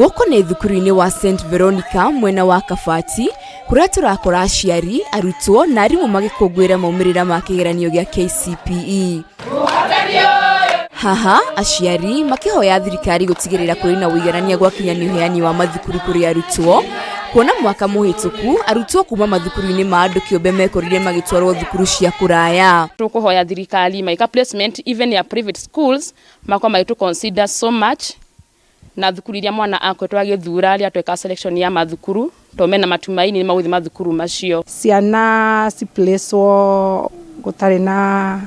Gũkũ nĩ thukuru-inĩ wa St Veronica mwena wa Kabati kũrĩa tũrakora aciari, arutwo na arimũ magĩkũngũĩra maumĩrĩra ma kĩgeranio gĩa KCPE. Haha aciari makĩhoya thirikari gũtigĩrĩra kũrĩ na ũiganania gwakinya nĩ ũheani wa mathukuru kũrĩ arutwo, kuona mwaka mũhĩtũku arutwo kuma mathukuru-inĩ ma andũ kĩũmbe mekorire magĩtwarwo thukuru cia kũraya. Tũkũhoya thirikari magĩka placement even ya private schools makorwo magĩtũ consider so much na thukuru iria mwana akoretwo agĩthura rĩrĩa tweka selection ya mathukuru, tondũ mena matumaini nĩ magũthiĩ mathukuru macio. Ciana ciplacwo gũtarĩ na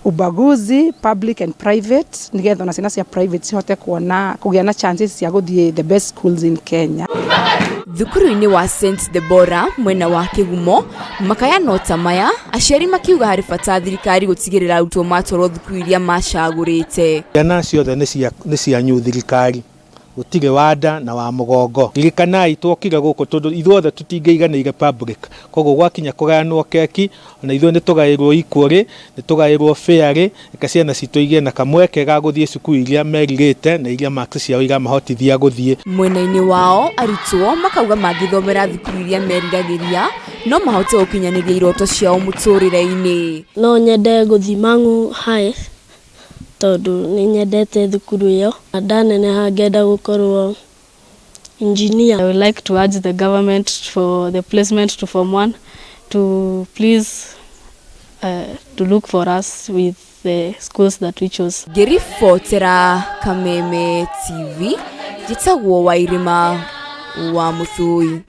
ubaguzi, public and private, nigetha ona ciana cia private cihote kuona kũgĩa na chances cia gũthiĩ the best schools in Kenya. Thukuru-inĩ wa St Deborah mwena wa Kĩgumo makaya no ta maya, aciari makiuga harĩ bata thirikari gũtigĩrĩra arutwo matwarwo thukuru iria macagũrĩte. Ciana ciothe nĩ cianyu thirikari, gũtirĩ wa nda na wa mũgongo. Ririkanai twokire gũkũ tondũ ithuothe tũtingĩiganĩire public, koguo gwakinya kũgayanwo keki ona ithuĩ nĩ tũgaĩrwo equally, nĩ tũgaĩrwo fairly. Reke ciana citũ igĩe na kamweke ga gũthiĩ cukuru iria merirĩte na iria marks ciao iramahotithia gũthiĩ. Mwena-inĩ wao arutwo makauga mangĩthomera thukuru iria meriragĩria no mahote gũkinyanĩria iroto ciao mũtũrĩre-inĩ. No nyende gũthiĩ Mang'u High tondũ nĩ nyendete thukuru ĩyo. Ndaneneha ngenda gũkorwo engineer. I would like to urge the government for the placement to Form 1 to please to look for us with the schools that we chose. Ngĩribotera Kameme TV, njĩtagwo Wairĩma wa Mũthui.